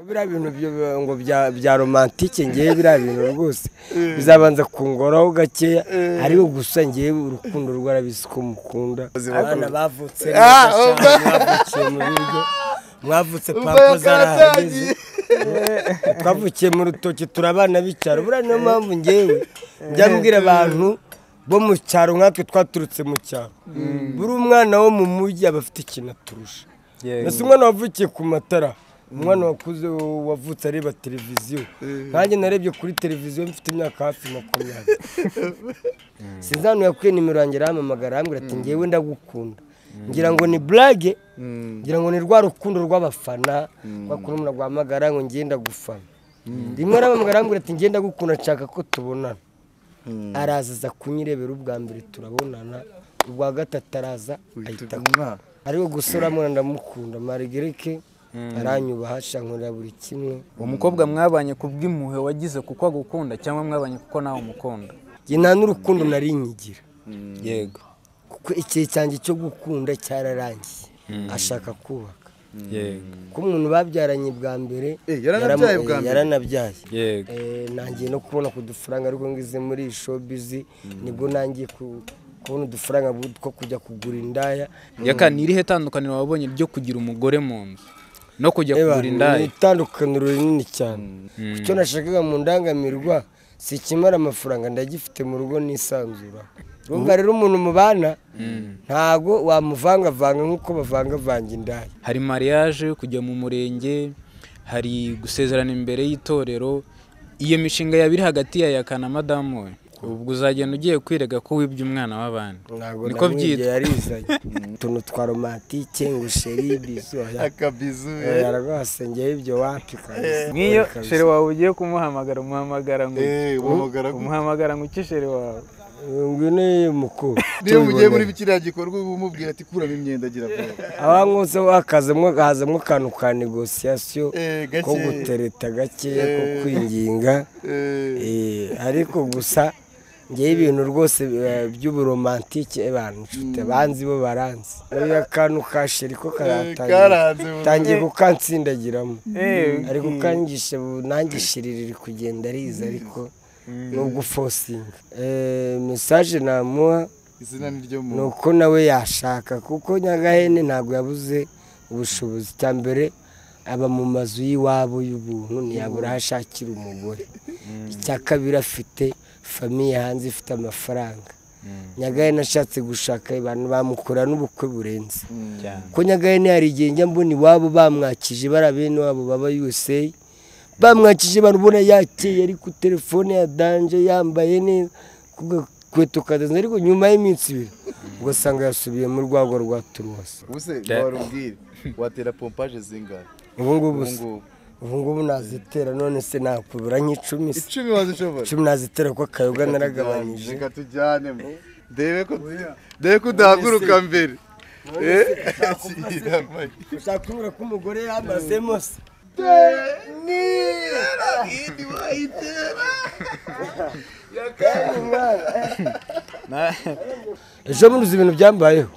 Biriya bintu ngo bya romantike, ngewe biriya bintu rwose bizabanza kungoraho gakeya, ariko gusa ngewe urukundo rwarabizi ko mukunda. Abana bavutse neza cyane, mwavukiye mu biryo, mwavutse pampa zarahageze, twavukiye mu rutoki, turi abana b'icyaro. Buriya niyo mpamvu ngewe njya mbwira abantu bo mu cyaro, nkatwe twaturutse mu cyaro, buri umwana wo mu mujyi aba afite ikintu aturusha. Mbese umwana wavukiye ku matara, umwana wakuze wavutse areba televiziyo, nkanjye narebye kuri televiziyo mfite imyaka hafi 20. Sinzi ahantu yakuye nimero yanjye, arampamagara arambwira ati ngewe ndagukunda. Ngira ngo ni blague, ngira ngo ni rwa rukundo rw'abafana, rwa umuntu aguhamagara ngo ngiye ndagufana. Rimwe arampamagara arambwira ati ngiye ndagukunda, nshaka ko tubonana. Araza aza kunyirebera ubwa mbere turabonana, ubwa gatatu araza ahita. Ariko gusa uramubona ndamukunda, Margareke aranyubaha, nkorera buri kimwe. Uwo mukobwa mwabanye kubw'impuhwe wagize kuko agukunda, cyangwa mwabanye kuko nawe umukunda? Njye nta n'urukundo nari nyigira. Yego. Kuko igihe cyanjye cyo gukunda cyararangiye. Ashaka kubaka. Yego. Ko umuntu babyaranye bwa mbere, yaranabyaye bwa mbere. Yaranabyaye. Yego. Nangiye no kubona kudufaranga, ariko ngize muri showbiz nibwo nangiye kubona udufaranga two kujya kugura indaya. Yaka, ni irihe tandukaniro wabonye ryo kugira umugore mu nzu no kujya kugura indaya? Ni itandukaniro rinini cyane. Icyo nashakaga mu ndangamirwa si ikimara amafaranga, ndagifite mu rugo nisanzura. Urumva rero umuntu mubana ntago wamuvangavanga nk'uko bavangavanga indaya. Hari mariage, kujya mu murenge, hari gusezerana imbere y'itorero. Iyo mishinga yabiri hagati ya Yaka na madamu we, ubwo uzagenda ugiye kwirega ko wibye umwana w'abandi? Niko byitwa. Yarizanye utuntu twa romantike ngo chéri bisou, akabizu yarwase. Ngewe ibyo wapi kabisa. Nk'iyo chéri wawe ugiye kumuhamagara, umuhamagara ngo umuhamagara umuhamagara ngo iki chéri wawe? Ngwino mukuru. Niyo mugiye muri kiriya gikorwa umubwira ati kuramo imyenda agira vuba. Abankose wakazemo hazamo akantu ka négociation, ko gutereta gakeya, ko kwinginga. Ariko gusa ngewe ibintu rwose by'uburomantike, abantu nshuti banzi bo baranzi. Oya, akantu ka chéri ko karatangiye tangiye kukansindagiramo, ariko kangisha nanjye chéri riri kugenda riza, ariko nubwo ufosinga. Message namuha izina ni ryo ni uko nawe yashaka, kuko Nyagahene ntabwo yabuze ubushobozi. Cya mbere aba mu mazu y'iwabo y'ubuntu, ntiyabura aho ashakira umugore. Icya kabiri afite famille hanze ifite amafaranga. Nyagahene ashatse gushaka abantu bamukora n'ubukwe burenze. Ko Nyagahene hari igihe njya mbona iwabo bamwakije, bari bene wabo baba USA bamwakije, barubona yakeye, ari ku telefone ya danger, yambaye neza, kweto kadanze, ariko nyuma y'iminsi ibiri ugasanga yasubiye mu rwego rwa turuwasi. Ubuse warubwire, watera pompage zingahe? Ubu ngubu? Ubu ngubu nazitera, none se nakubura nk'icumi se? 10 wazishobora? 10 nazitera, ko akayoga naragabanyije. Reka tujyane ndebe ko udahaguruka mbere. Ushaka kubura ko umugore yamazemo se? Indi wayitera. Ejo bundi uzi ibintu byambayeho?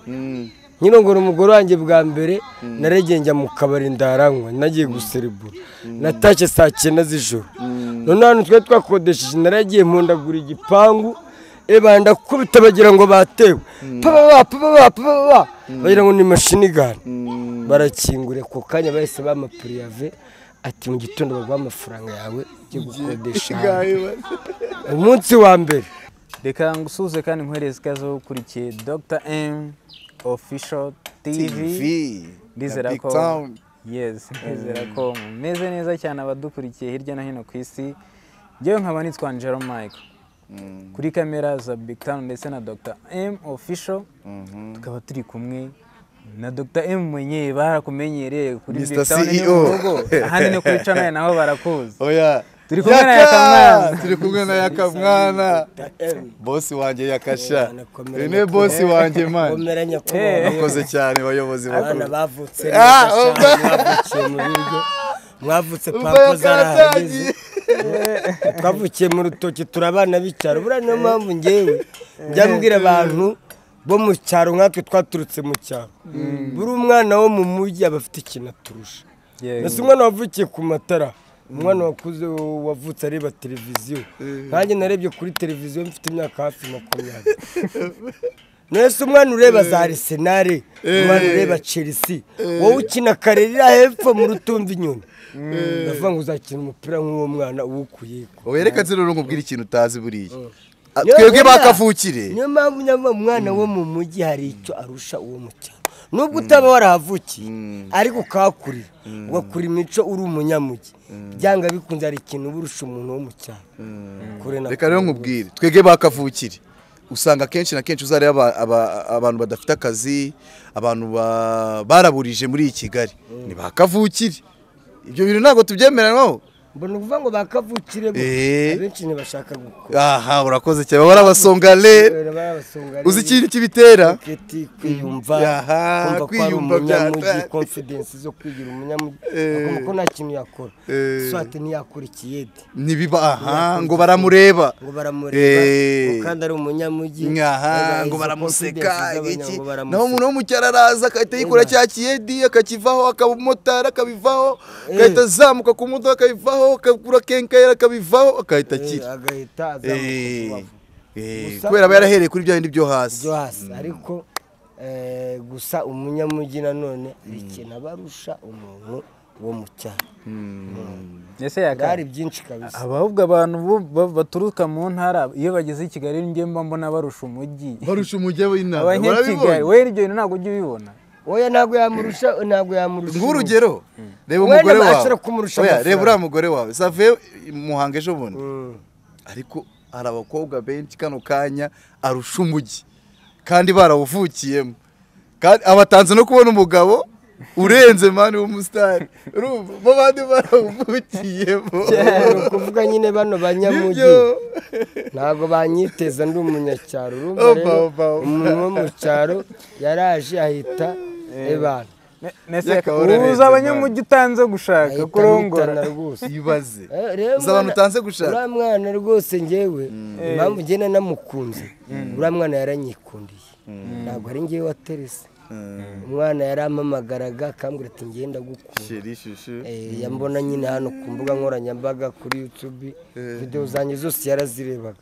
Nkirongora umugore wanjye bwa mbere, naregeye njya mu kabari ndaranywa, nagiye guserebura, natashye saa 9 z'ijoro. None hano twari twakodesheje, naragiye mpondagura igipangu, eba ndakubita, bagira ngo batewe, papa papa papa, bagira ngo ni machine gun. Barakingura ako kanya, bahise bampa préavis, ati mu gitondo baguha amafaranga yawe yo gukodesha umunsi wa mbere. Reka ngusuhuze kandi nkwereze ikaze ukurikiye Dr M Official TV. Ndizera ko, yes, ndizera ko mumeze neza cyane abadukurikiye hirya no hino ku isi. Njyewe nkaba nitwa Angelo Michael, kuri kamera za Big Town ndetse na Dr M Official, tukaba turi kumwe na Dr M mwenyewe, barakumenyereye kuri Mr. Big Town ni CEO. mu rugo, ahandi ni kuri channel naho barakuzi. Oya. Turi kumwe na Yakamwana. Turi kumwe na Yakamwana, bosi wanjye Yakasha. Uyu niwe bosi wanjye man. Komera nyakubahwa. Bakoze cyane bayobozi Abana bakuru. bavutse neza cyane, mwavukiye mu biryo, mwavutse pampa zarahageze, twavukiye mu rutoki, turi abana b'icyaro. Buriya niyo mpamvu ngewe njya mbwira abantu bo mu cyaro, nkatwe twaturutse mu cyaro, buri umwana wo mu mujyi aba afite ikintu aturusha. Mbese umwana wavukiye ku matara, umwana wakuze wavutse areba televiziyo, nkanjye narebye kuri televiziyo mfite imyaka hafi 20. Nese umwana ureba za Arsenal, umwana ureba Chelsea, wowe ukina karerira hepfo mu rutumva inyoni, ndavuga ngo uzakina umupira nk'uwo mwana uwukuye. Oya reka nzi rero nkubwire ikintu utazi buriya. Twebwe bakavukire. Niyo mpamvu nyamara umwana wo mu mujyi hari icyo arusha uwo mu cyaro. Nubwo utaba warahavukiye ariko ukahakurira, ugakura imico uri umunyamujyi, byanga bikunze hari ikintu uba urusha umuntu wo mu cyaro. Reka rero nkubwire, twebwe bakavukire usanga kenshi na kenshi uzareba abantu badafite akazi, abantu baraburije muri Kigali ni bakavukire. Ibyo bintu ntabwo tubyemeranywaho. Mbona ukuvuga ngo bakavukire abenshi ntibashaka gukora. Aha urakoze cyane, baba barabasongale. Uzi ikintu kibitera? Kwiyumva, kumva ko ari umunyamujyi, confidence zo kwigira umunyamujyi, akumva ko nta kintu yakora. Swate ntiyakora ikiyede. Ntibiba, aha ngo baramureba. Ngo baramureba, kandi ari umunyamujyi. Aha ngo baramuseka iki. Naho umuntu wo mu cyaro araza akahita yikora cya kiyedi, akakivaho, akaba umumotari akabivaho, agahita azamuka ku modoka akabivaho, akagura kenkayera akabivaho, agahita akira. Agahita azamuka. Kubera aba yarahereye kuri bya bindi byo hasi. Byo hasi, ariko gusa umunyamujyi nanone hari ikintu aba arusha umuntu wo mu cyaro. Ese byari byinshi kabisa. Ahubwo abantu baturuka mu ntara iyo bageze i Kigali njye mba mbona barusha umujyi. Barusha umujyi w'intara. Abanyakigali we ibyo bintu ntabwo ujya ubibona. Oya ntabwo yamurusha, ntabwo yamurusha. Ng'urugero, reba umugore wawe. Oya reba uriya mugore wawe. Save Muhanga ejo bundi. Ariko hari abakobwa benshi kano kanya arusha umujyi kandi barawuvukiyemo. Kandi abatanze no kubona umugabo urenze mani w'umusitari. Urumva bo bandi barawuvukiyemo. Ni ukuvuga nyine bano banyamujyi ntabwo banyiteza ndi umunyacyaro. Urumva rero umuntu wo mu cyaro yaraje ahita ebana. Uza abanyamujyi utanze gushaka kurongora ibaze. Uza abantu utanze gushaka. Uriya mwana rwose njyewe impamvu ngenda namukunze, uriya mwana yaranyikundiye. Ntabwo ari njyewe waterese. Umwana yarampamagaraga akambwira ati ngenda gukunda. Yambona nyine hano ku mbuga nkoranyambaga kuri YouTube, video zanjye zose yarazirebaga.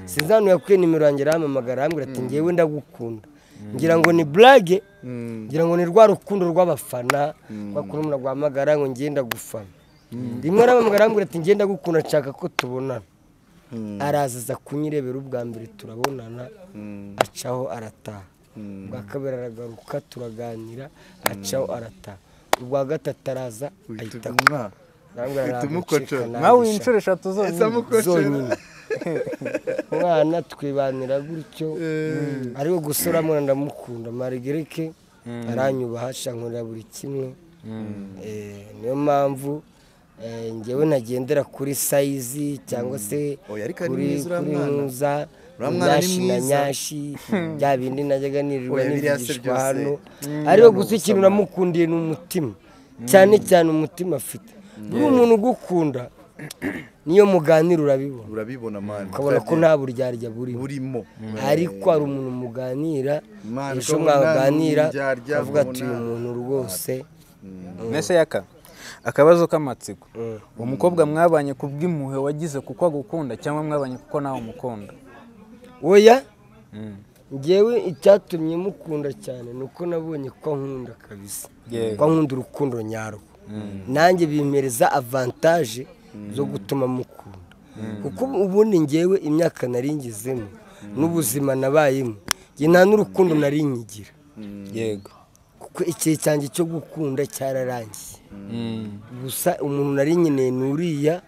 Sinzi hano yakuye nimero yanjye arampamagara arambwira ati njyewe ndagukunda. Ngira ngo ni blague, ngira ngo ni rwa rukundo rw'abafana, kwa umuntu aguhamagara ngo ngenda gufana. Rimwe arampamagara arambwira ati ngenda gukunda nshaka ko tubonana. Araza aza kunyirebera ubwa mbere turabonana, acaho arataha. Ubwa kabiri aragaruka turaganira, acaho arataha. Ubwa gatatu araza ahita nawe inshuro 3 zonyine. Umwana twibanira gutyo, ariko gusa uriya mwana ndamukunda. Margareke aranyubaha, ankorera buri kimwe. Niyo mpamvu njyewe nagendera kuri sayizi cyangwa se kuri ntuza nyashi na nyashi, bya bindi najyaga nirirwa nivugishwa hano. Ariko gusa ikintu namukundiye ni umutima, cyane cyane umutima afite. Buri umuntu ugukunda niyo muganira urabibona. Urabibona mani. Ukabona ko nta buryarya burimo. Ariko hari umuntu muganira, ejo mwaganira avuga ati uyu muntu rwose. Nese yaka akabazo k'amatsiko. Uwo mukobwa mwabanye kubw'impuhwe wagize kuko agukunda cyangwa mwabanye kuko nawe umukunda? Oya, njyewe icyatumye mukunda cyane nuko nabonye ko nkunda kabisa. Ko nkunda urukundo nyarwo. Nanjye bimpereza avantage zo gutuma mukunda. Kuko ubundi njyewe imyaka nari ngezemo n'ubuzima nabayemo, njye nta n'urukundo nari nkigira. Yego. Kuko igihe cyanjye cyo gukunda cyararangiye. Gusa umuntu nari nkeneye ni uriya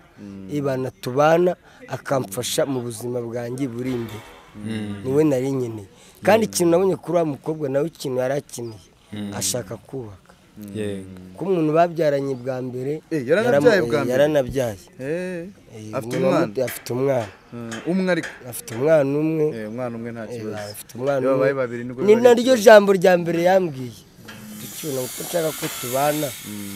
ibana tubana akamfasha mu buzima bwanjye buri imbere. Niwe nari nkeneye. Kandi ikintu nabonye kuri wa mukobwa nawe ikintu yarakeneye, ashaka kubaka. Ko umuntu babyaranye bwa mbere yaranabyaye. Afite umwana. Umwe ariko afite umwana umwe. Umwana umwe nta kibazo. Afite umwana umwe. Ni naryo jambo rya mbere yambwiye. Tukibona ko nshaka ko tubana,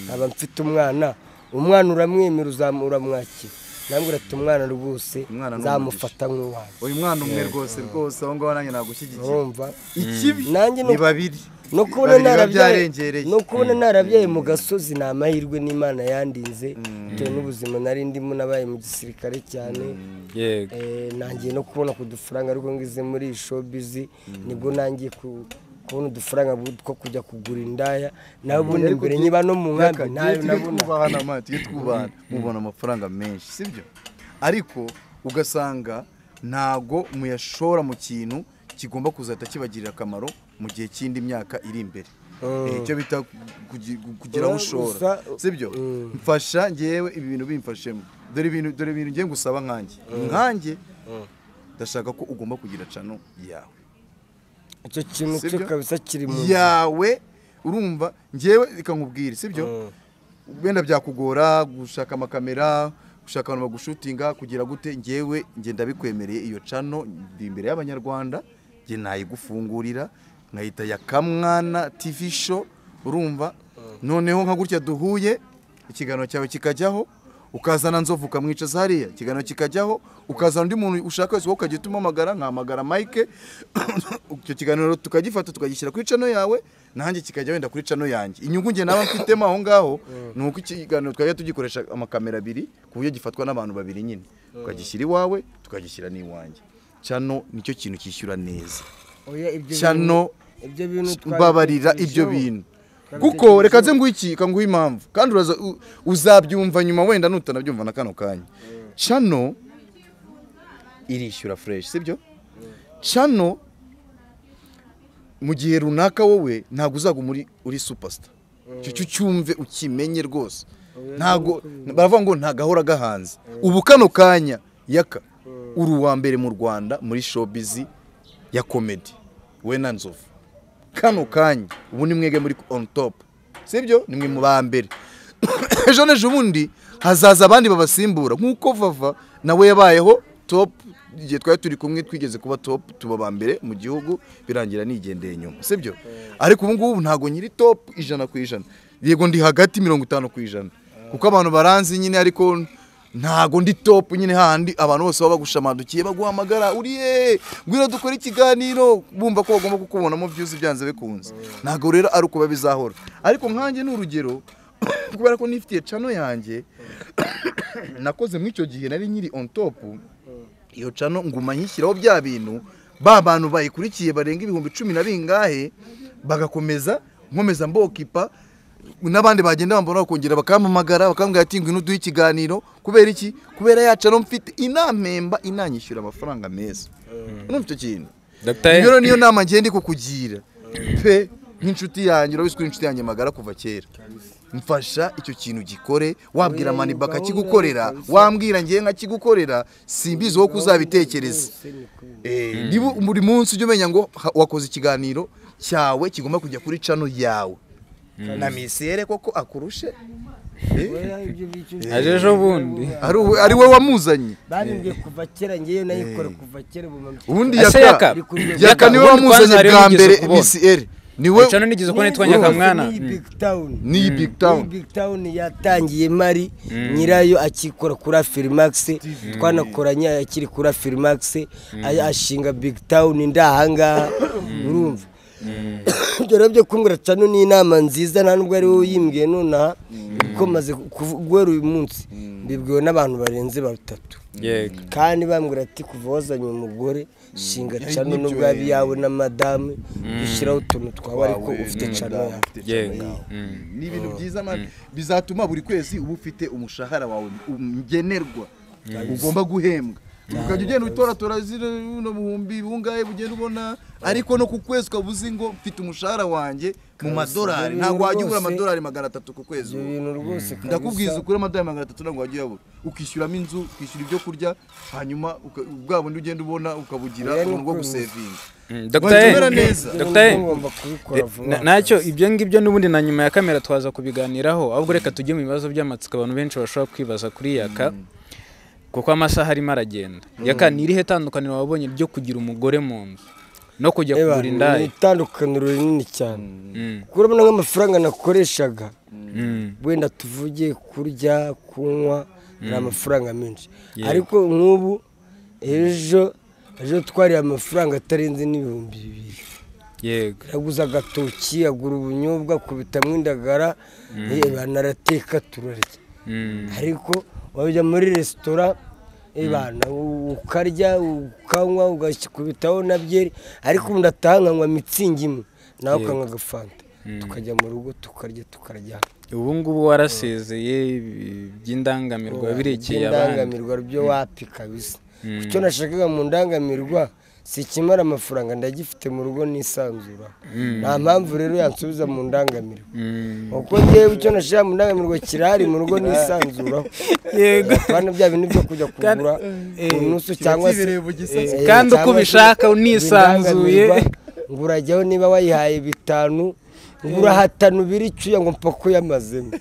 nkaba mfite umwana, umwana uramwemera uramwakira. Nambwira ati umwana rwose nzamufata nk'uwanjye. Uyu mwana umwe rwose rwose aho ngaho nanjye nagushyigikiye. Urumva? Ikibi ni babiri. No kubona narabyaye mu gasozi ni amahirwe n'Imana yandinze, bitewe n'ubuzima nari ndimo, nabaye mu gisirikare cyane. Nangiye no kubona ku dufaranga ariko ngize muri showbiz nibwo nangiye kubona udufaranga two kujya kugura indaya. Nawe ubundi mbere niba no mu nkambi nayo nabona twubahana mubona amafaranga menshi, sibyo? Ariko ugasanga ntago muyashora mu kintu kigomba kuzahita kibagirira akamaro mu gihe cy'indi myaka iri imbere. Icyo bita kugira aho ushora, sibyo? Mfasha ngewe ibi bintu bimfashemo. Dore ibintu ngiye ngusaba nkanjye ndashaka ko ugomba kugira channel yawe. Icyo kintu cyo kabisa kiri mu yawe, urumva? Ngewe reka nkubwire, sibyo? Wenda byakugora gushaka amakamera, gushaka abantu bagushutinga, kugira gute, ngewe ngenda bikwemereye iyo channel ndi imbere y'Abanyarwanda, nge nayigufungurira nkayita ya Kamwana TV show, urumva? Noneho nka gutya duhuye ikiganiro cyawe kikajyaho, ukazana Nzovu ukamwicaza hariya, ikiganiro kikajyaho, ukazana undi muntu ushaka wese ukajya utumamagara, nkahamagara Mike, icyo kiganiro tukagifata tukagishyira kuri channel yawe, nanjye kikajya wenda kuri channel yanjye. Inyungu nge naba mfitemo aho ngaho ni uko ikiganiro twajya tugikoresha amakamera abiri ku buryo gifatwa n'abantu babiri nyine, tukagishyira iwawe tukagishyira n'iwanjye. Channel nicyo kintu kishyura neza. Channel mbabarira ibyo bintu, kuko reka nze nguiki kanguha impamvu kandi uzabyumva nyuma, wenda nutanabyumva na kano kanya. Channel irishyura fresh, sibyo? Channel mu gihe runaka wowe ntago uzaguma uri superstar. Icyo cyumve ukimenye rwose. Ntago baravuga ngo ntagahora gahanze. Ubu kano kanya Yaka uri uwa mbere mu Rwanda muri showbiz ya comedy, we na Nzovu. Kano kanya ubu ni mwege muri on top, sibyo? Nimwe mu ba mbere. Ejo n'ejo bundi hazaza abandi babasimbura, nkuko Vava nawe yabayeho top igihe twari turi kumwe, twigeze kuba top, tuba ba mbere mu gihugu, birangira nigendeye nyuma, sibyo? Ariko ubu ngubu ntago nyiri top 100%, yego ndi hagati 50%, kuko abantu baranzi nyine, ariko ntago ndi top nyine handi abantu bose baba bagushamadukiye baguhamagara uriye ngwino dukora ikiganiro, bumva ko bagomba kukubonamo views byanze bikunze. Ntago rero ari uko babizahora. Ariko nkanjye ni urugero, kubera ko nifitiye channel yanjye nakoze muri icyo gihe nari nyiri on top, iyo channel nguma nyishyiraho bya bintu, ba bantu bayikurikiye barenga 10,000 na bingahe, bagakomeza nkomeza mbokipa, n'abandi bagenda bambona bakongera bakampamagara bakambwira ati ngwino duhe ikiganiro. Kubera iki? Kubera ya channel mfite inampemba inanyishyura amafaranga meza. Urumva icyo kintu? Iyo niyo nama ngiye ndi kukugira pe, nk'inshuti yanjye, urabizi ko inshuti yanjye magara kuva kera. Mfasha icyo kintu gikore, wabwira Maniba akakigukorera, wambwira ngiye nkakigukorera, simbizi wowe kuzabitekereza. Niba buri munsi ujye umenya ngo wakoze ikiganiro cyawe kigomba kujya kuri channel yawe, na misere koko akurushe. Aje bundi ari we wamuzanye, babimbwiye kuva kera, ngiye nayikora kuva kera. Ubundi Yaka niwe wamuzanye bwa mbere MCR, niwe channel nigeze ko nitwa Nyakamwana. Ni Big Town, Big Town yatangiye mari nyirayo akikora kuri Afrimax, twanakoranye akiri kuri Afrimax, ashinga Big Town ndahanga, urumva? Ibyo byo kumbwira channel ni inama nziza, nta nubwo ari wowe uyimbwiye nonaha, kuko maze guhera uyu munsi mbibwiwe n'abantu barenze batatu. Kandi bambwira ati kuva wazanye umugore shinga channel nubwo abi yawe na madame, ushyiraho utuntu twawe ariko ufite channel yawe. Ni ibintu byiza bizatuma buri kwezi uba ufite umushahara wawe ngenerwa ugomba guhembwa, ukajya ugenda utoratora zino buhumbi bungahe bugenda ubona, ariko no ku kwezi ukabuze ngo mfite umushahara wanjye mu madolari, ntabwo wajya ubura amadolari 300 ku kwezi. Ndakubwiza ukuri, amadolari 300 ntabwo wajya uyabura, ukishyuramo inzu, ukishyura ibyo kurya, hanyuma bwa bundi ugenda ubona ukabugira ubuntu bwo gusevinga. Dr. Nacyo ibyo ngibyo n'ubundi na nyuma ya kamera twaza kubiganiraho, ahubwo reka tujye mu bibazo by'amatsiko abantu benshi bashobora kwibaza kuri Yaka, kuko amasaha arimo aragenda. Yaka, ni irihe tandukaniro wabonye ryo kugira umugore mu nzu no kujya kugura indaya? Ni itandukaniro rinini cyane, kuko urabona nk'amafaranga nakoreshaga wenda tuvuge kurya kunywa ni amafaranga menshi, ariko nk'ubu ejo twariye amafaranga atarenze n'2000. Yego. Yaguze agatoki, agura ubunyobwa, akubitamwo indagara, banarateka turarya. Ariko wajya muri resitora ibana ukarya ukanywa ugakubitaho na byeri, ariko ubu ndataha nkanywa mitsingi imwe nawe ukanywa agafanta, tukajya mu rugo tukarya tukaryama. Ubu ngubu warasezeye by'indangamirwa birekeye abandi. Indangamirwa byo wapi kabisa. Icyo nashakaga mu ndangamirwa sikimara amafaranga ndagifite mu rugo nisanzura. Nta mpamvu rero yansubiza mu ndangamirwa. Uko ngewe icyo nashaka mu ndangamirwa kirahari mu rugo nisanzura. Yego. Bana bya bintu byo kujya kugura unusu cyangwa se kandi uko ubishaka unisanzuye ngurajyaho niba wayihaye 5 ngurahatanu biri cyuya ngo mpaka uyamazemo.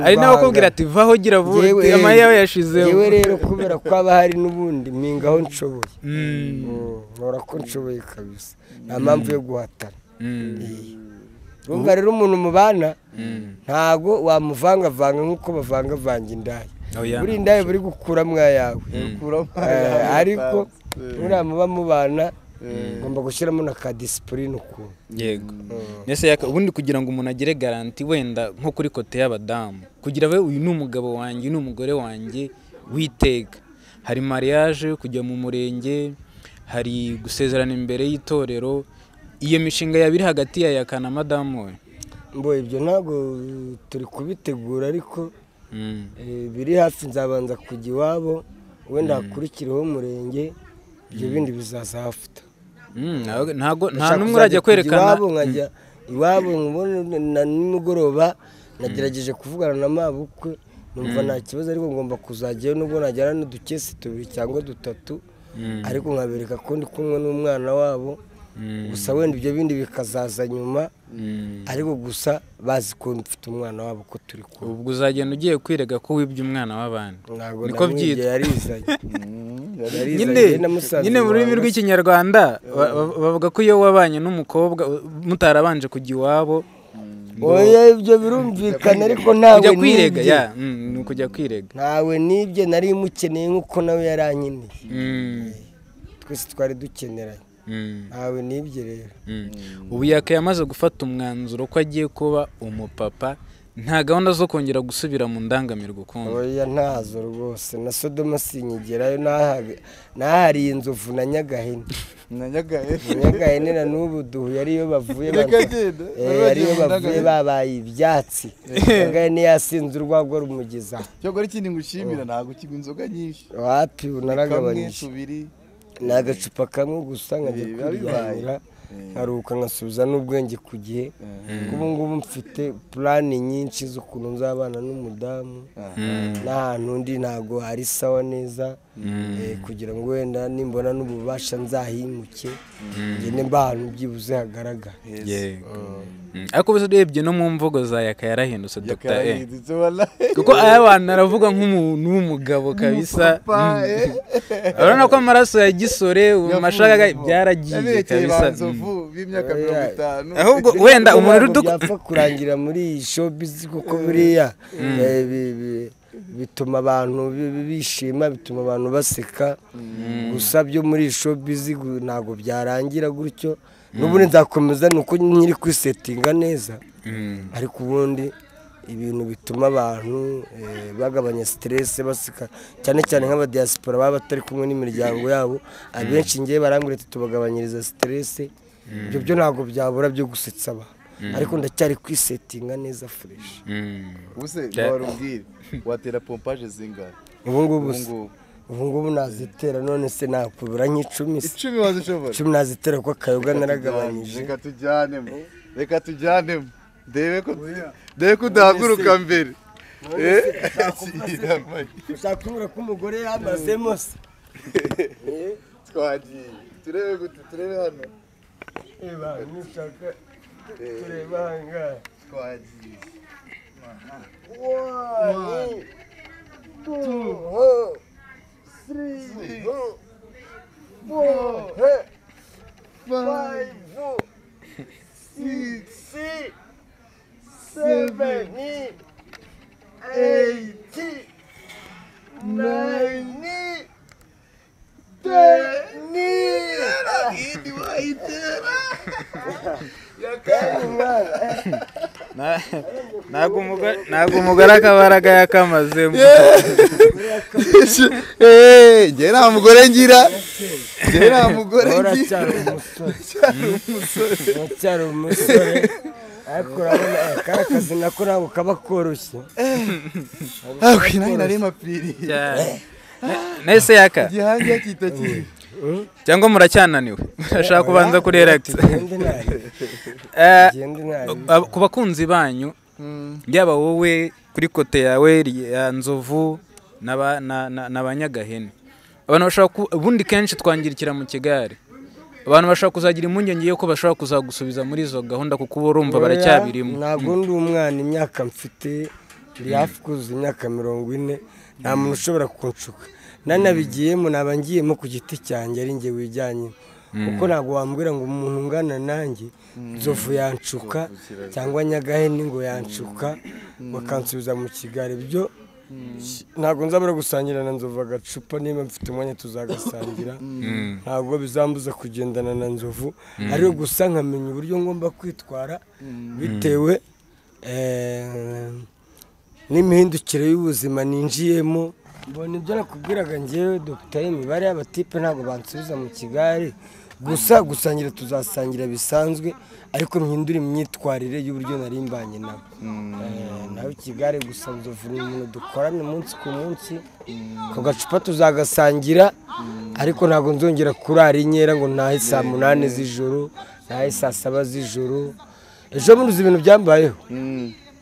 Ari nawe akubwira ati vaho gira vuba amaye yashizeho. Yewe rero kubera ko aba hari n'ubundi mpingaho nshoboye. Nkora ko nshoboye kabisa. Nta mpamvu yo guhatana. Urumva rero umuntu mubana ntago wamuvangavanga nkuko bavangavanga indaya. Buri indaya buri gukura mwayawe. Ariko uriya muba mubana ngomba gushyiramo na ka discipline ukuntu. Yego. Nese ubundi kugira ngo umuntu agire garanti wenda nko kuri kote y'abadamu, kugira we uyu ni umugabo wanjye ni umugore wanjye witega. Hari mariage, kujya mu murenge, hari gusezerana imbere y'itorero, iyo mishinga yabiri hagati ya Yaka na madamu we. Mbo ibyo ntago turi kubitegura ariko biri hafi, nzabanza kujya iwabo wenda hakurikiraho umurenge, ibyo bindi bizaza hafuta. Ntago nta numwe urajya kwerekana iwabo, nkajya iwabo nkubona na nimugoroba nagerageje kuvugana na mabukwe numva nta kibazo, ariko ngomba kuzajyayo nubwo najyana n'udukesi 2 cyangwa 3, ariko nkabereka ko ndi kumwe n'umwana wabo. Gusa wenda ibyo bindi bikazaza nyuma, ariko gusa bazi ko mfite umwana wabo ko turi kumwe. Ubwo uzagenda ugiye kwirega ko wibye umwana w'abandi. Niko byitwa. Yarizanye. Nyine mu rurimi rw'ikinyarwanda bavuga ko iyo wabanye n'umukobwa mutarabanje kujya iwabo. Oya ibyo birumvikana, ariko ntawe nibye. Ni ukujya kwirega. Ntawe nibye, nari mukeneye nkuko nawe yarankeneye. Twese twari dukeneranye. Ntawe nibye rero. Ubu Yaka yamaze gufata umwanzuro ko agiye kuba umupapa, nta gahunda zo kongera gusubira mu ndangamirwa ukundi. Oya ntazo rwose, na Sodoma sinyigerayo, nahariye inzovu na Nyagahene. Na Nyagahene. Nyagahene na n'ubu duhuye ariyo bavuye ariyo bavuye babaye ibyatsi. Nyagahene yasinze urwagwa rumugeza. Cyokora ikindi ngushimira ntago ukigwa inzoga nyinshi. Wapi unaragabanyije. Ni agacupa kamwe gusa nkajya kwiryamira nkaruhuka nkasubiza n'ubwenge ku gihe. Ubu ngubu mfite plani nyinshi z'ukuntu nzabana n'umudamu, n'ahantu ndi ntago hari sawa neza, kugira ngo wenda nimbona n'ububasha nzahimuke ngende mba ahantu byibuze hagaragara. Ariko ubu urebye no mu mvugo za Yaka yarahindutse Dr. E. Kuko aya bantu aravuga nk'umuntu w'umugabo kabisa. Urabona ko amaraso ya gisore mashaka byaragiye kabisa. Ahubwo wenda umuntu byapfa kurangira muri iyi showbiz, kuko buriya bituma abantu bishima, bituma abantu baseka. Gusa byo muri showbiz ntago byarangira gutyo. N'ubundi nzakomeza nuko nyiri kwisetinga neza, ariko ubundi ibintu bituma abantu bagabanya stress baseka, cyane cyane nk'abadiaspora baba batari kumwe n'imiryango yabo. Abenshi ngiye barambwira ati tubagabanyiriza stress, ibyo byo ntago byabura byo gusetsa abantu, ariko ndacyari kwisetinga neza fresh. Ubuse warubwire watera pompage zingahe? Ubu ngubu nazitera, none se nakubura nk'icumi. 10 wazishobora? 10 nazitera kuko akayoga naragabanyije. Reka tujyanemo ndebe ko udahaguruka mbere. Ushaka kubura ko umugore yamazemo se? Twagiye turebe gute, turebe hano. Nushaka turebe ahangaha. Twagiye. 1 2 3 4 5 6 7 8 9 10. Ntabwo umugore akabaraga yakamazemo. Njye nta mugore ngira. Njye nta mugore ngira. Uracyari umusore. Ariko urabona kariya kazi nako ntabwo kaba koroshye. Nawe nari mapiri. Nese yaka. Igihange kita kibi. Cyangwa muracyananiwe. Murashaka kubanza kuri relax. Ku bakunzi banyu yaba wowe kuri kote yawe ya Nzovu n'abanyagahene. Abantu bashaka ubundi kenshi twangirikira mu kigare. Abantu bashaka kuzagira impungenge yuko bashobora kuzagusubiza muri izo gahunda kuko urumva baracyabirimo. Ntabwo ndi umwana, imyaka mfite ndi hafi kuzuza imyaka 40, nta muntu ushobora kunshuka. Nanabigiyemo naba ngiyemo ku giti cyanjye ari njye wijyanye. Kuko ntabwo wambwira ngo umuntu ungana nanjye Nzovu yanshuka cyangwa Nyagahene ngo yanshuka bakansubiza mu kigare. Byo ntabwo nzabura gusangira na Nzovu agacupa, niba mfite umwanya tuzagasangira. Ntabwo bizambuza kugendana na Nzovu, ariko gusa nkamenya uburyo ngomba kwitwara bitewe n'imihindukire y'ubuzima ninjiyemo. Mbona ibyo nakubwiraga njyewe Dr. Imibare y'abatipe ntabwo bansubiza mu kigare. Gusa gusangira tuzasangira bisanzwe, ariko mpindura imyitwarire y'uburyo nari mbanye nabo. Nawe kigare gusa Nzovu ni umuntu dukorana umunsi ku munsi, ku gacupa tuzagasangira, ariko ntabwo nzongera kurara inkera ngo ntahe saa 8 z'ijoro, ntahe saa 7 z'ijoro. Ejo bundi uzi ibintu byambayeho.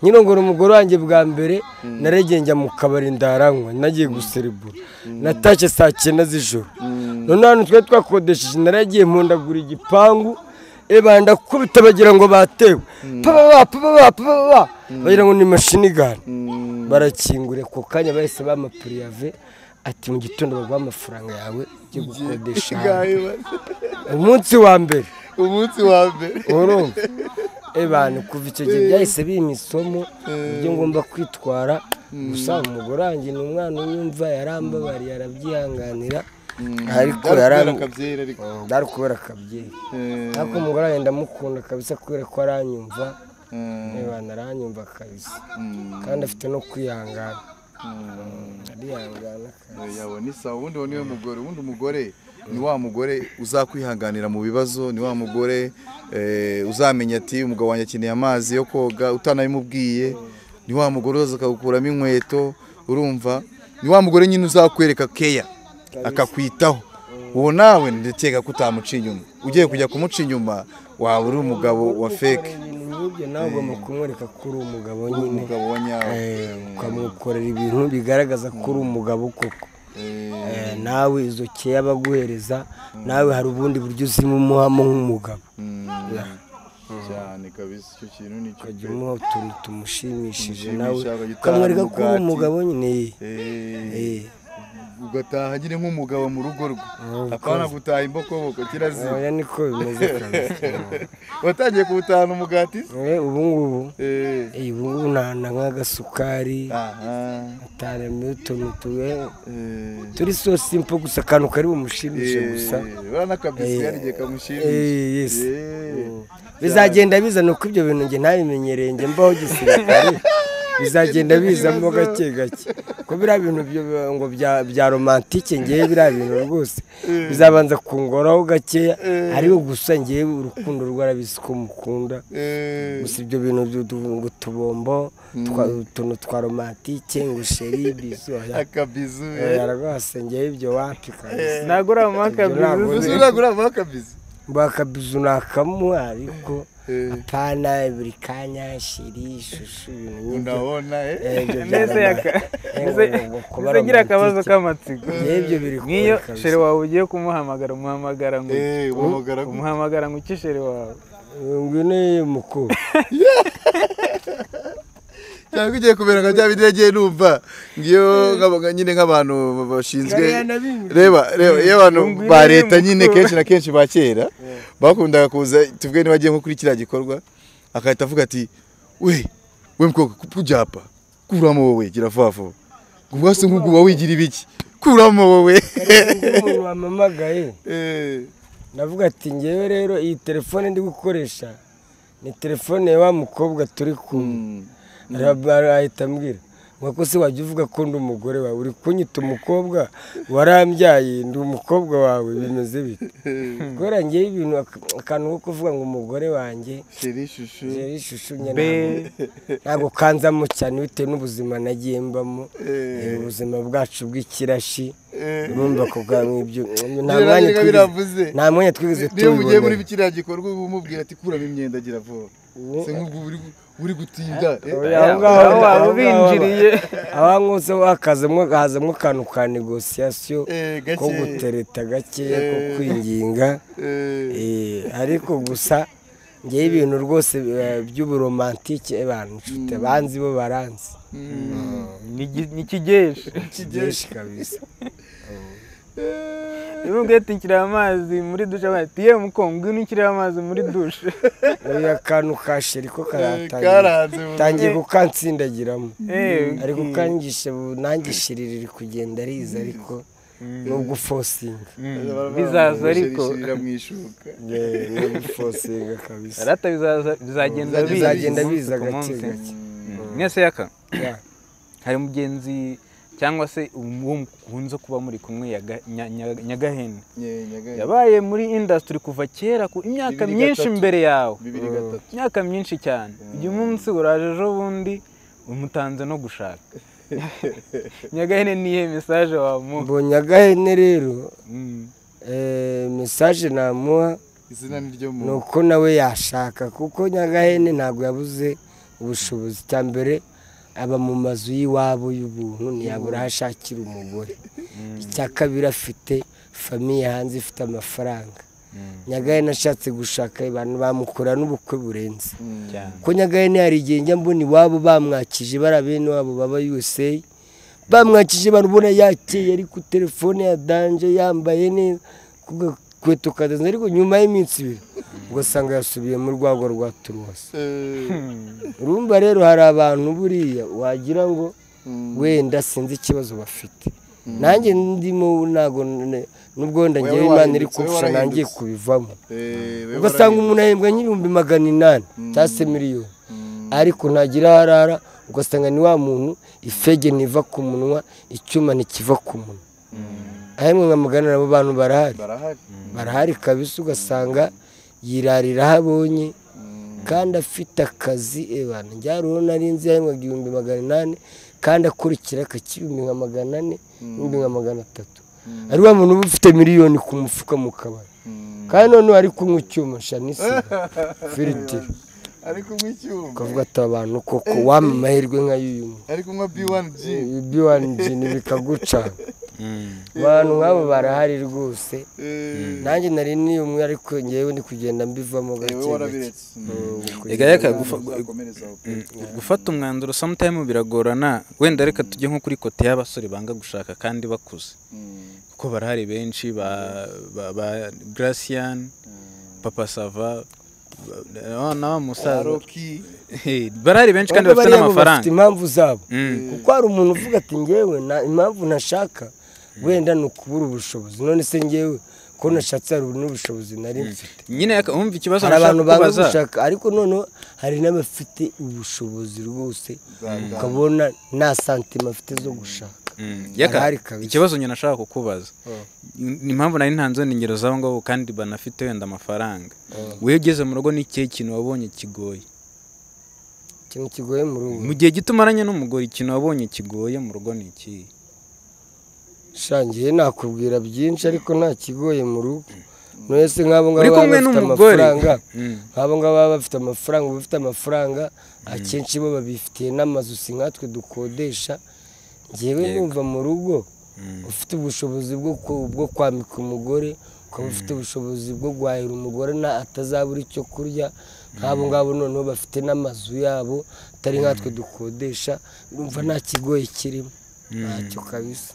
Nkirongora umugore wanjye bwa mbere, naregeye njya mu kabari ndaranywa, nagiye guserebura. Natashye saa 9 z'ijoro. None hano twari twakodesheje, naragiye mpondagura igipangu, ndakubita bagira ngo batewe. Pa pa pa bagira ngo ni machine gun. Barakingure ku kanya bahise bampa priave, ati mu gitondo baguha amafaranga yawe yo gukodesha. Umunsi wa mbere. Umunsi wa mbere. Urumva? Ebana kuva icyo gihe byahise bimpa isomo uburyo ngomba kwitwara. Gusa umugore wanjye ni umwana unyumva, yarambabariye arabyihanganira, ariko yarambabariye kubera akabyeri. Ariko umugore wanjye ndamukunda kabisa kubera ko aranyumva. Ebana aranyumva kabisa, kandi afite no kwihangana. Arihangana kabisa. Yabona isa ubundi niwe mugore, ubundi umugore ni wa mugore uzakwihanganira mu bibazo, ni wa mugore uzamenya ati umugabo wanjye akeneye amazi yo koga utanabimubwiye, ni wa mugore uza akagukuramo inkweto, urumva, ni wa mugore nyine uzakwereka care akakwitaho. Uwo nawe ndekeka ko utamuca inyuma. Ugiye kujya kumuca inyuma waba uri umugabo wa fake. Nawe ugomba kumwereka ko uri umugabo nyine, umugabo wa nyawe, ukamukorera ibintu bigaragaza ko uri umugabo koko. Nawe izo keya abaguhereza, nawe hari ubundi buryo uzimumuhamo nk'umugabo. Cyane kabisa icyo kintu ni cyo. Ukajya umuha utuntu tumushimishije, nawe ukamwereka ko uri umugabo nyine. Ugataha nyine nk'umugabo mu rugo rwe, apana gutaha imbokoboko kirazira. Oya niko bimeze kabisa. Watangiye kuwutahana umugati? Ubu ngubu ubu ngubu ntahana nk'agasukari, atahana utuntu turi so simple gusa, akantu kari bumushimishe gusa. Urabona akabisi hari igihe kamushimisha. Bizagenda biza, nuko ibyo bintu njye ntabimenyereye, njye mbaho gisirikare. Bizagenda bizamo gake gake. Ko biriya bintu ngo bya romantike, ngewe biriya bintu rwose bizabanza kungoraho gakeya, ariko gusa ngewe urukundo rwarabizi ko mukunda. Gusa ibyo bintu ngo tubombo, utuntu twa romantike, ngo sheri bizu, akabizu rwose ngewe ibyo wapi kabisa. Ntabwo uramuha akabizu. Ntabwo uramuha akabizu. Akabizu nakamuha, ariko apana buri kanya shiri shushu ibintu nk'ibyo. Ndabona nese yaka nese ngira akabazo k'amatsiko. Ibyo biri nk'iyo sheri wawe ugiye kumuhamagara, umuhamagara ngo umuhamagara ngo iki sheri wawe? Ngwino mukuru. Cyangwa ugiye kumera nka bya bindi nagiye numva ngiyo nyine nk'abantu bashinzwe, reba iyo abantu ba leta nyine kenshi na kenshi ba kera bakundaga kuza, tuvuge niba agiye nko kuri kiriya gikorwa agahita avuga ati we mukobwa kujyapa kuramo wowe gira vuba vuba, ngo se nk'ubwo uba wigira ibiki, kuramo wowe. Umuntu wamamagaye ndavuga ati ngewe rero iyi telefone ndi gukoresha ni telefone ya wa mukobwa turi kumwe, Ahita ambwira ngo se wajya uvuga ko ndi umugore wawe, uri kunyita umukobwa, warambyaye ndi umukobwa wawe, bimeze bite? Kubera ngewe ibintu akantu ko kuvuga ngo umugore wanjye chéri chouchou ntabwo kanzamo cyane bitewe n'ubuzima nagiye mbamo, ubuzima bwacu bw'ikirashi. Urumva ko ibyo nta mwanya twigeze tubibona. Niyo mugiye muri kiriya gikorwa umubwira ati kuramo imyenda agira vuba, se nk'ubwo uri gutinda aho binjiriye aho nkose hakazamo akantu ka negosiyasiyo ko gutereta gake ko kwinginga, ariko gusa ngewe ibintu rwose by'uburomantike abantu inshuti banzi bo baranzi ni kigeshi kigeshi kabisa. Niba nshyira amazi muri dushe bati yewe muko ngwino nshyire amazi muri dushe. Uriya kantu ka sheri ko karatangiye kukansindagiramo, ariko kangisha nanjye sheri riri kugenda riza, ariko nubwo ufosinga bizaza, ariko nubwo ufosinga kabisa rata bizagenda biza gake gake. Mwese yaka hari mugenzi cyangwa se uwo mukunze kuba muri kumwe Nyagahene yabaye muri industry kuva kera ku imyaka myinshi mbere yawe, imyaka myinshi cyane. Uyu munsi uraje ejo bundi umutanze no gushaka. Nyagahene niye message wamuha? Bo Nyagahene rero message namuha izina niryo mu nuko nawe yashaka, kuko Nyagahene ntabwo yabuze ubushobozi. Cya mbere aba mu mazu y'iwabo y'ubuntu, ntiyabura aho ashakira umugore. Icya kabiri afite famiye hanze ifite amafaranga. Nyagahene ashatse gushaka abantu bamukora n'ubukwe burenze. Ko Nyagahene hari igihe njya mbona iwabo bamwakije, bari bene wabo baba USA bamwakije, barubona yakeye ari ku telefone ya danje yambaye neza kweto kadenze, ariko nyuma y'iminsi ibiri ugasanga yasubiye mu rwago rwa turuwasi. Urumva rero hari abantu buriya wagira ngo wenda sinzi ikibazo bafite, nanjye ndimo ntago nubwo wenda ngewe Imana iri kumfasha nangiye kubivamo. Ugasanga umuntu ahembwa nk'ibihumbi 800 cyangwa se miliyoni, ariko ntagira aho arara. Ugasanga ni wa muntu ifege ntiva ku munwa, icyuma ntikiva ku munwa. Ahemwe nka 400 abo bantu barahari, barahari kabisa. Ugasanga yirarira aho abonye kandi afite akazi. Ebana njyaruho nari nzi ahembwa 800 kandi akurikira akakibihumbi nka 400 n'ibihumbi nka 300. Ari wa muntu uba ufite miliyoni ku mufuka mu kabari, kandi noneho ari kunywa icyuma shanisi firitiri, ari kunywa icyuma, ukavuga ati abantu koko wampa amahirwe nka y'uyu muntu ari kunywa B1G, B1G ntibikaguca. Abantu nk'abo barahari rwose. Nanjye nari ni umwe, ariko ngewe ndi kugenda mbivamo gake gake. Gufata umwanzuro sometime biragorana. Wenda reka tujye nko kuri kote y'abasore banga gushaka kandi bakuze, kuko barahari benshi ba Gracian, Papa Sava, na musaza, barahari benshi kandi bafite n'amafaranga, bafite impamvu zabo. Kuko hari umuntu uvuga ati ngewe impamvu ntashaka wenda ni ukubura ubushobozi. None se ngewe ko nashatse hari n'ubushobozi nari mfite nyine, umva ikibazo hari abantu banga gushaka, ariko noneho hari n'abafite ubushobozi rwose ukabona nta santima afite zo gushaka. Ikibazo nyine nashaka kukubaza ni impamvu nari ntanze n'ingero zabo ngabo kandi banafite wenda amafaranga. Wewe ugeze mu rugo ni ikihe kintu wabonye kigoye? Ikintu kigoye mu rugo mu gihe gito umaranye n'umugore, ikintu wabonye kigoye mu rugo ni iki? Shangiye nakubwira byinshi ariko nta kigoye mu rugo. Mwese nk'abo ngabo bafite amafaranga, nk'abo ngabo bafite amafaranga, bafite amafaranga akenshi bo babifitiye n'amazu, si nkatwe dukodesha. Ngewe numva mu rugo ufite ubushobozi bwo kwambika umugore, ukaba ufite ubushobozi bwo guhahira umugore na atazabura icyo kurya. Nk'abo ngabo noneho bafite n'amazu yabo atari nkatwe dukodesha, numva nta kigoye kirimo, ntacyo kabisa.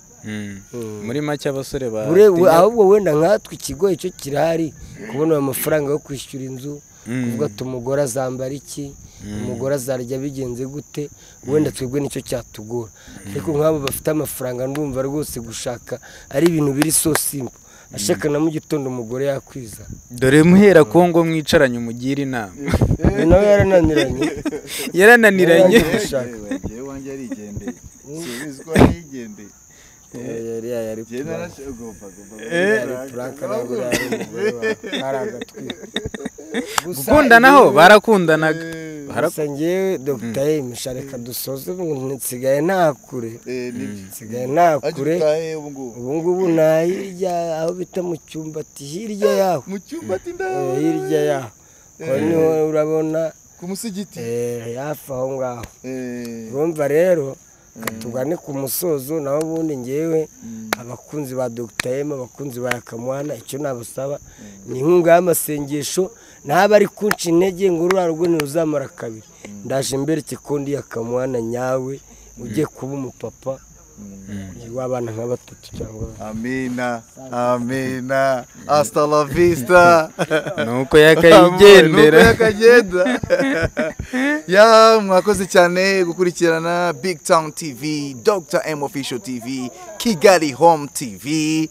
Muri make abasore ba ahubwo wenda nkatwe ikigoye cyo kirahari, kubona amafaranga yo kwishyura inzu, kuvuga ati umugore azambara iki, umugore azarya bigenze gute, wenda twebwe nicyo cyatugora. Ariko nk'abo bafite amafaranga ndumva rwose gushaka ari ibintu biri so simple. Ashaka na mu gitondo umugore yakwiza. Dore muhera Kongo mwicaranye umugira inama. Nawe yarananiranye. Yarananiranye. Ngewe wanjye yarigendeye. Subizi ko yarigendeye. Yari gukundanaho barakundanaga. Gusa ngewe Dr. M reka dusoze ubu nsigaye ntakure. Nsigaye ntakure. Ubu ngubu nta hirya aho bita mu cyumba ati hirya yaho. Mu cyumba ati ndaho. Hirya yaho. Niho urabona ku musigiti. Hafi aho ngaho. Urumva rero tugane ku musozo naho ubundi ngewe abakunzi ba Dr. M, abakunzi ba Yakamwana, icyo nabasaba ni inkunga y'amasengesho, naba ari kunca intege ngo ruriya rugo ntiruzamara kabiri. Ndaje mbereke ko ndi Yakamwana nyawe ugiye kuba umupapa w'abana nka batatu cyangwa. Amina, amina, hasta la vista. Nuko yakayigendera. Nuko yakagenda. Ya mwakoze cyane gukurikirana Big Town TV, Dr. M Official TV, Kigali Home TV.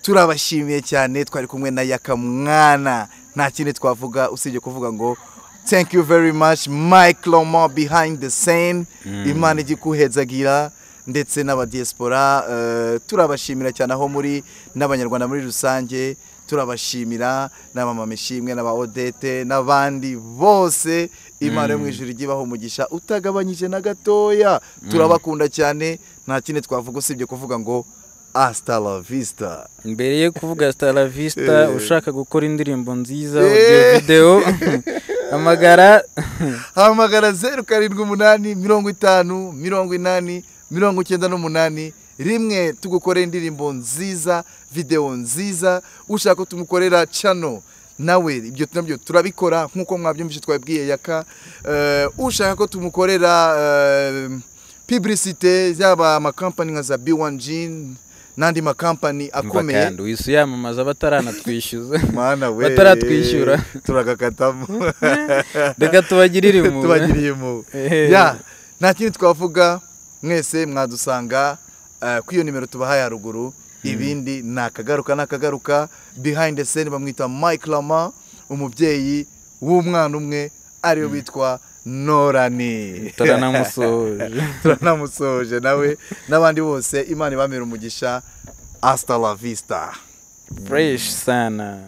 Turabashimiye cyane, twari kumwe na Yakamwana. Nta kindi twavuga usibye kuvuga ngo thank you very much Mike Lomar behind the scene. Imana igikuhezagira ndetse n'abadiaspora, turabashimira cyane aho muri n'abanyarwanda muri rusange, turabashimira n'abamama ishimwe n'aba Odette n'abandi bose. Imana yo mu ijuru igibaho umugisha utagabanyije na gatoya. Turabakunda cyane, nta kindi twavuga usibye kuvuga ngo hasta la vista. Mbere yo kuvuga hasta la vista, ushaka gukora indirimbo nziza audio video, hamagara 078 50 80 98 rimwe, tugukorera indirimbo nziza, video nziza. Ushaka ko tumukorera channel nawe ibyo nabyo turabikora nkuko mwabyumvise twabwiye Yaka. Ushaka ko tumukorera publicité yaba ama company nka za B1 Jean nandi ma company akomeye. Kandi wisu yamamaza bataranatwishyuza. Mana we, bataratwishyura turagakatamo. Reka tubagirire impuhwe. Tubagirire impuhwe. Ya nta kindi twavuga, mwese mwadusanga ku iyo nimero tubahaye haruguru. Ibindi nakagaruka nakagaruka. Behind the scene bamwita Mike Lama, umubyeyi w'umwana umwe ariwe witwa Norani. Turanamusoje. Turanamusoje nawe n'abandi bose. Imana ibamere umugisha. Hasta la vista. Fresh sana.